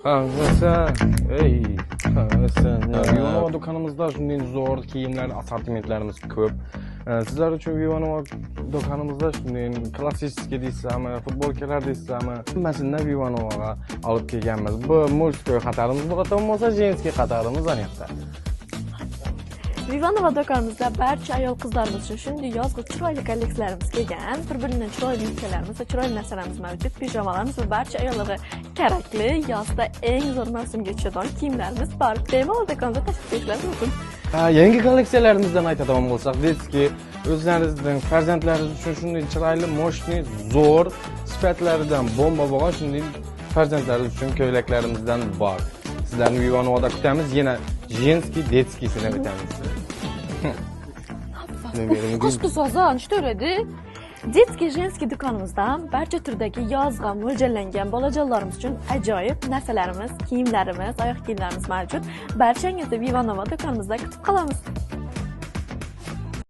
Ha, ey, sen. Vivanova do'konimizda shunday zo'r kiyimlar assortimentlarimiz ko'p. Sizlar uchun Vivanova do'konimizda shunday klassik deysizlarmi, futbolkalar deysizlarmi, hammasini Vivanovaga olib kelganmiz. Bu мужской qatorimiz bo'ladigan bo'lsa, женский qatorimiz ana yoqda. Vivanova do'konimizda barcha ayol qizlarimiz uchun shunday yozgi chiroyli kolleksiyalarimiz kelgan. Bir-biridan chiroyli yubkalarimiz va chiroyli narsalarimiz mavjud. Pijamalarimiz va barcha ayollarga kerakli yozda eng zo'r mavsumga tushadigan kiyimlarimiz bor. Bemalol do'konga tashrif buyurishlari mumkin. Ha, yangi kolleksiyalarimizdan aytadigan bo'lsak, детский o'zlaringizning farzandlaringiz uchun shunday chiroyli, мощный, zo'r, sifatlaridan bomba bo'lgan shunday farzandlaringiz uchun ko'ylaklarimizdan bor. Sizlarni Vivanovada kutamiz, yana женский, детский sini aytamiz. Qo'shqi sozon, что edi? Детский женский do'konimizdan barcha turdagi yozga mo'ljallangan bolajonlarimiz uchun ajoyib narsalarimiz, kiyimlarimiz, oyoq kiyimlarimiz mavjud. Barchangizni Vivanova do'konimizda kutib qolamiz.